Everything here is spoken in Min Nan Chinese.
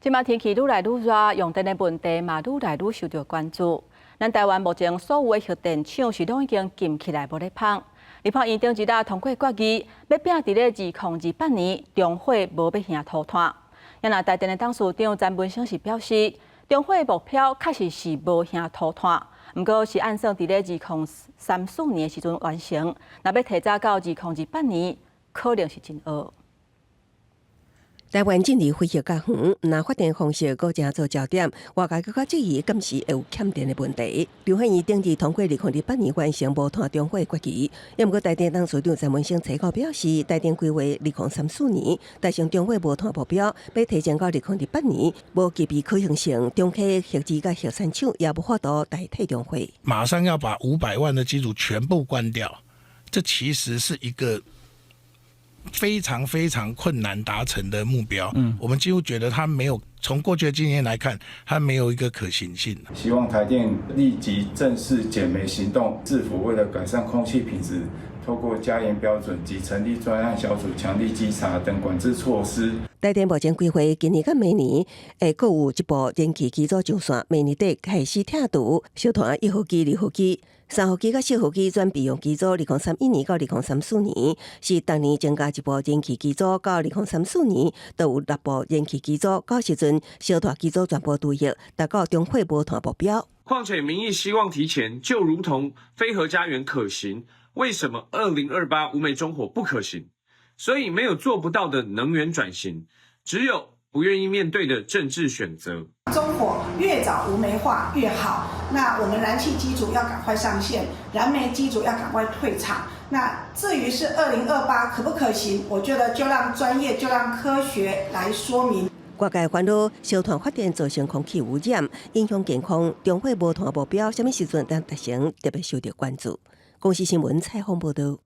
這馬天氣愈來愈熱，用電的問題嘛愈來愈受著關注。咱台灣目前所有的核電廠是攏已經禁起來無咧麭。立法院頂一日通過決議，欲摒佇咧2028年中火無欲燃塗炭。啊若台電的董事長詹文生是表示，中火目標確實是無燃塗炭，毋過是按算佇咧2034年的時陣完成。若欲提早到2028年，可能是真厄。台灣進入非核家園，若發電方式閣成做焦點，外界閣較質疑敢是會有欠電的問題。立法院頂日通過2028年完成無碳中火的決議，毋過台電董事長詹文生初步表示，台電規劃2034年達成中火無碳目標，欲提前到2028年，無具備可行性。中溪核二佮核三廠也無法度代替中火。馬上要把500萬的機組全部關掉，這其實是一個非常非常困難達成的目標，我們幾乎覺得它沒有從過去的經驗來看，它沒有一個可行性。希望台電立即正式減煤行動，市府為了改善空氣品質，透過加嚴標準及成立專案小組強力稽查等管制措施。台電目前規劃今年佮明年會閣有一部燃氣機組上線，明年底開始拆除燒炭一號機、二號機、三號機佮四號機轉備用機組。2031年到2034年是逐年增加一部燃氣機組，到2034年就有六部燃氣機組。到時陣燒炭機組全部除役，達到中火無碳目標。況且民意希望提前，就如同非核家園可行，為什麼2028無煤中火不可行？所以沒有做不到的能源轉型，只有不願意面對的政治選擇。中火越早無煤化越好。那我們燃氣機組要趕快上線，燃煤機組要趕快退場。那至於是2028可不可行，我覺得就讓專業，就讓科學來說明。外界煩惱燒炭發電造成空氣污染，影響健康，中火無碳目標，啥物時陣當達成，特別受著關注。公視新聞採訪報導。